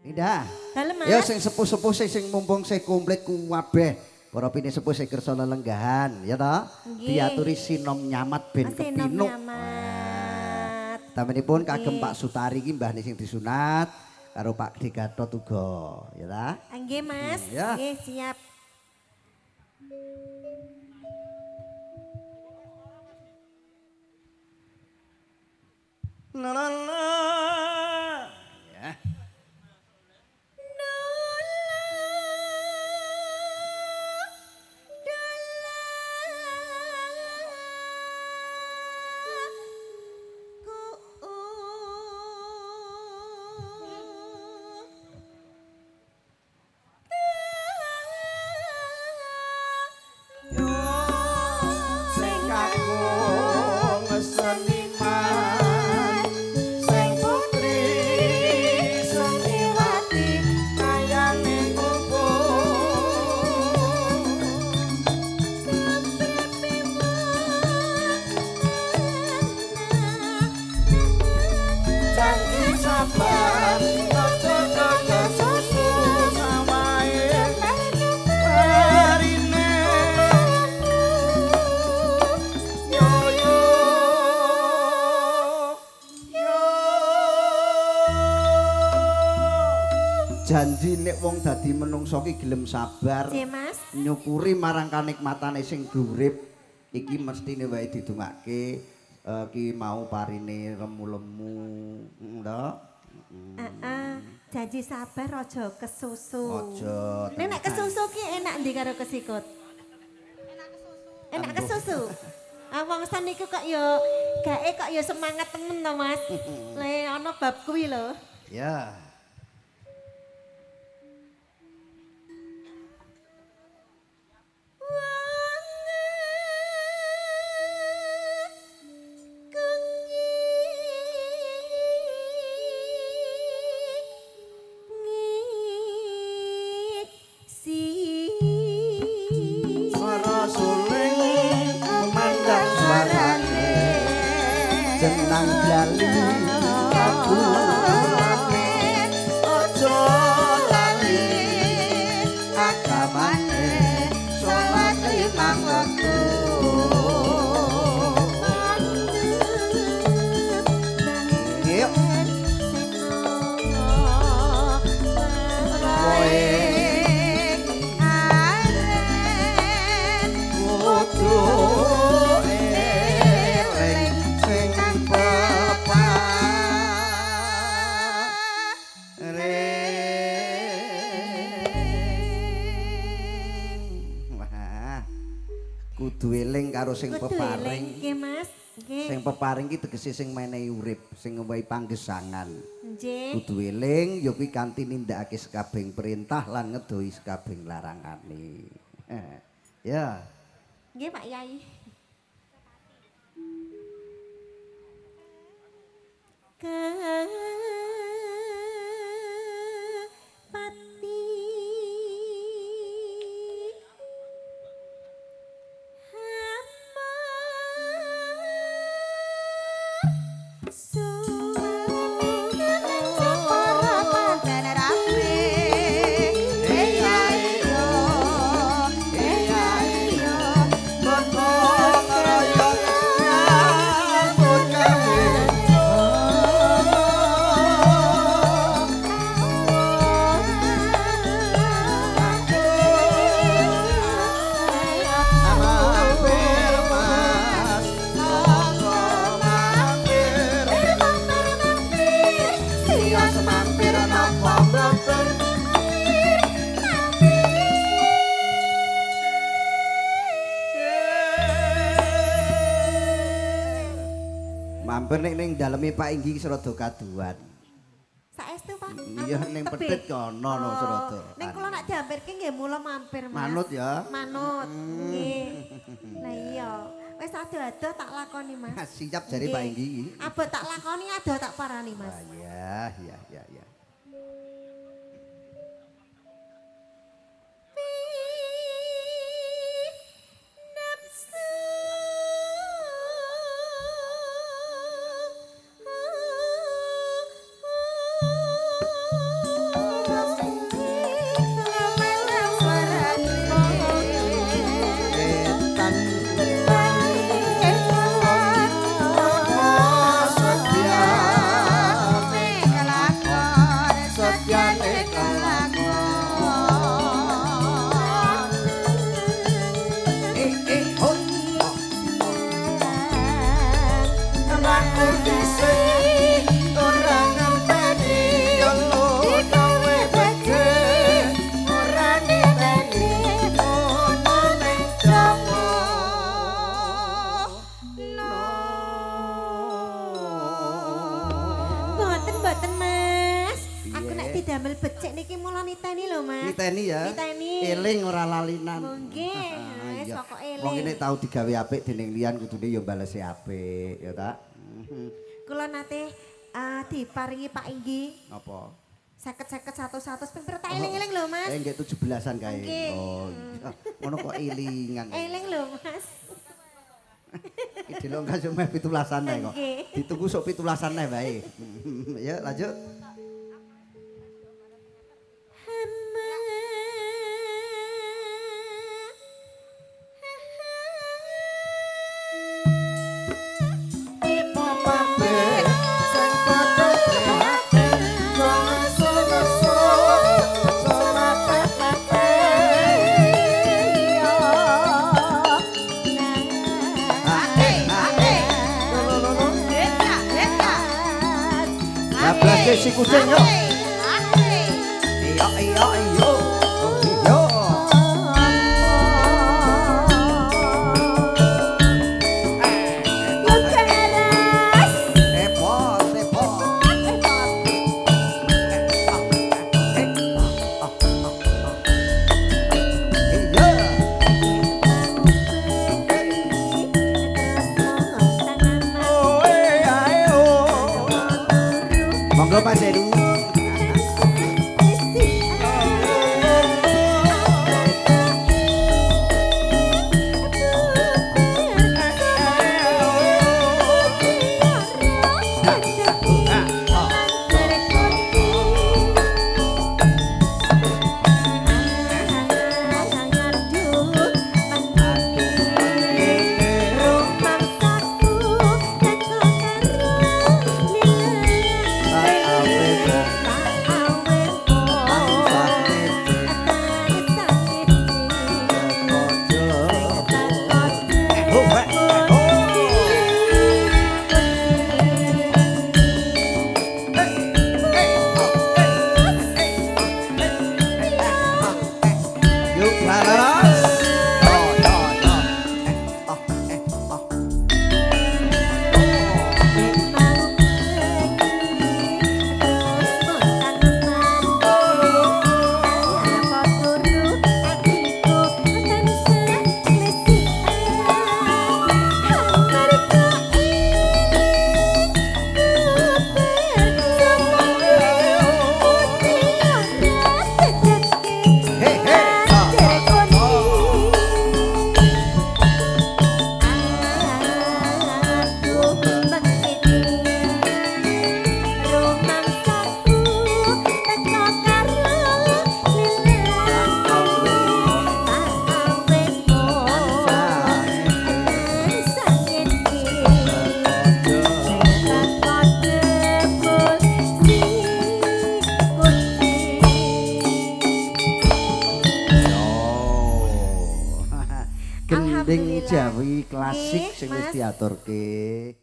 Indah. Dalem, Mas. Ya sing sepuh-sepuh sing mumpung sing komplit kuwabeh. Para pinisepuh sing kersa lelenggahan, ya toh? Diaturi sinom nyamat ben Sinom kepinuk. nyamat. Tamanipun kagem Pak Sutari iki mbahne sing disunat karo Pak Gede Gatot uga, ya ta? Nggih, Mas. Ya. Nggih, siap. La la la. Ya. Sing kakung seniman, sing putri seniwati kayane kumpul. Janji sabar aja kaya susu sawahe parine. Yo yo yo. Janji nek wong dadi menungso ki gelem sabar, Nggih, Mas. nyukuri marang kanikmatane sing urip iki mestine wae didongake ki mau parine lemu-lemu lho. Heeh, janji sabar aja kesusu. Aja. Nek nek kesusu ki enak ndi karo kesikut? Enak kesusu. Enak kesusu. Ah wong niku kok ya gae kok ya semangat temen to, Mas. Le ana bab kuwi lho. Ya. Suara suling memandang suarane jenang glali aku aja lali agamane salat limang wektu. Yuk. Kowe kudu eling sing peparing. Wah, kudu eling karo sing Kudu peparing. eling nggih, Mas. Nggih. Sing peparing ki tegese sing menehi urip, sing ngewehi panggesangan. Nggih. Kudu eling ya kuwi kanthi nindakake sekabehing perintah lan ngedohi sekabehing larangane. Ya. Nggih, Pak Yai. Kepati Mampir nek ning daleme Pak Inggi ki rada kaduan. Saestu, Pak. Iya ning pedhit kono no rada. Ning kula nak diampirke nggih mula mampir, Mas. Manut ya. Manut. Nggih. Lah iya. Wis adoh-adoh tak lakoni, Mas. Siap jare Pak Inggi. Abot tak lakoni, adoh tak parani, Mas. Wah, ya, ya, ya, ya. Nafsu damel becik niki mula niteni lho, Mas. Niteni ya. Niteni. Eling ora lalinan. Nggih, wis pokoke eling. Wong ini tau digawe apik dening liyan kudune ya balese apik, ya ta? Kula nate diparingi Pak Inggi. Napa? 50-50 100 ping pira tak eling-eling lho, Mas. Nggih 17-an kae. Oh, iya. Ngono kok elingan. Eling lho, Mas. Iki delok kasih meh 17-an ae kok. Ditunggu sok 17-an ae wae. Ya, lanjut. Si kucing yo. Iya iya iya. Yo. Epot, epot. Iya. Monggo Mas Heru. Gending Jawi klasik sing wis diaturke.